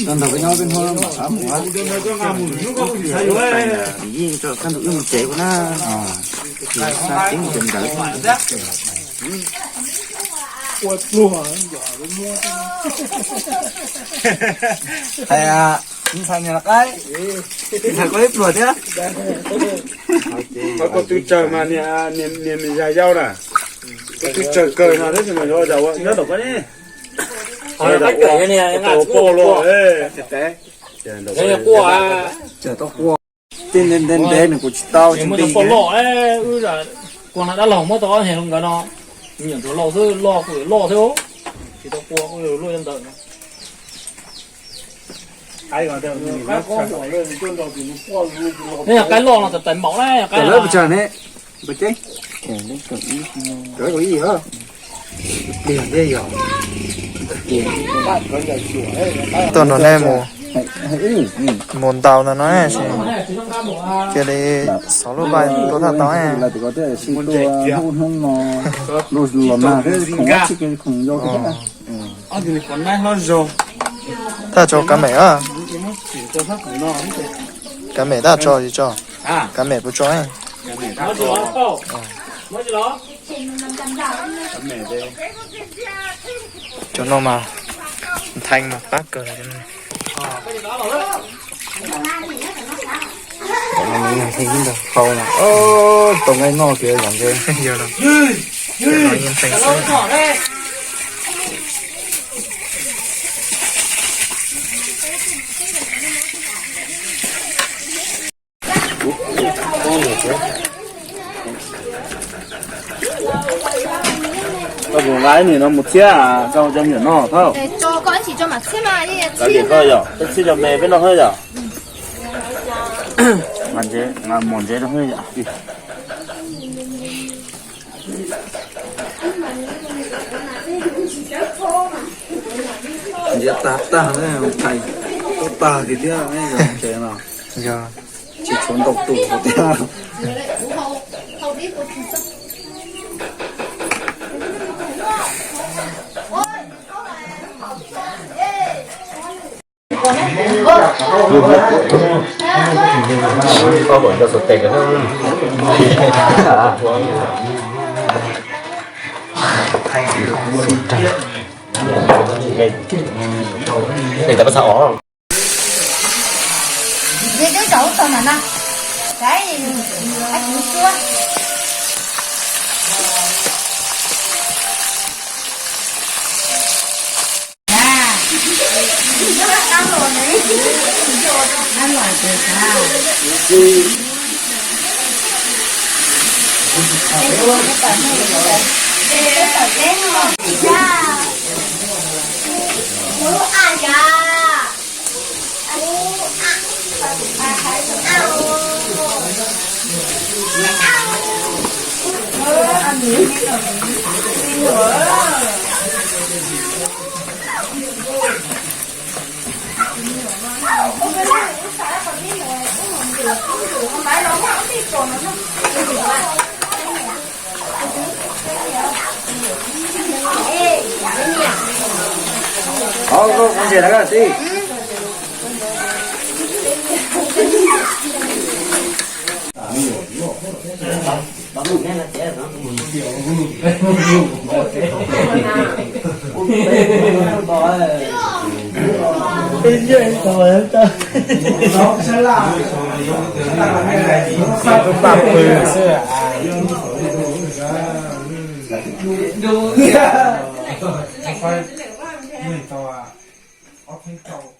Ntawd peb nyob peb hnub mam qab mus. Yeej tso kaj ntug wb mus tsev ua na. Xa tib mus tsev ntawd. Hais, ntxhais niam los qaib, ntxhais koj ib pluag thiab. Koj twb tsawg mas niam, niam zas yau na. Koj twb tsawg kawg no tab sis mas yuav ua cas ua nyob tom koj ne. Tau quaj los. Tau quaj. Tej ntev ntev ntev nws kuj tsis tau. Muab cov poj loj, kuv na dab laug muab tau ob niag nkawd no. Nyiam tus laus xwb, loj kuj loj thiab. Tsis tau qua kuj luaj ntawd. Neb yog qaib loj no tas tais maum na, yog qaib lawv pes tsawg ne? Pliag thiab yog. Tuaj nrog nej mus, mus ntaus ntawm no, cia li xov lub vaj tuaj thaj tau. Thaj tso kav mem, kav mem tso tsis tso? Kav mem puas tso? Cov no mas nthee mas qab kawg. Tau nqaij noj kiag zoo nkauj. Koj tus nqa ib nim no mus txhiab rau cov me nyuam noj thauj. Kav liam koj yom, peb txhiab cov me peb noj thiab yom. Mos ntsev rau yom. Ntsia tag tag, thaij tag tiag thiab, yog tsev no tsis tshuav ntau tus tiag. Ov, koj ua ntses na koj tij. Paj pw xwb.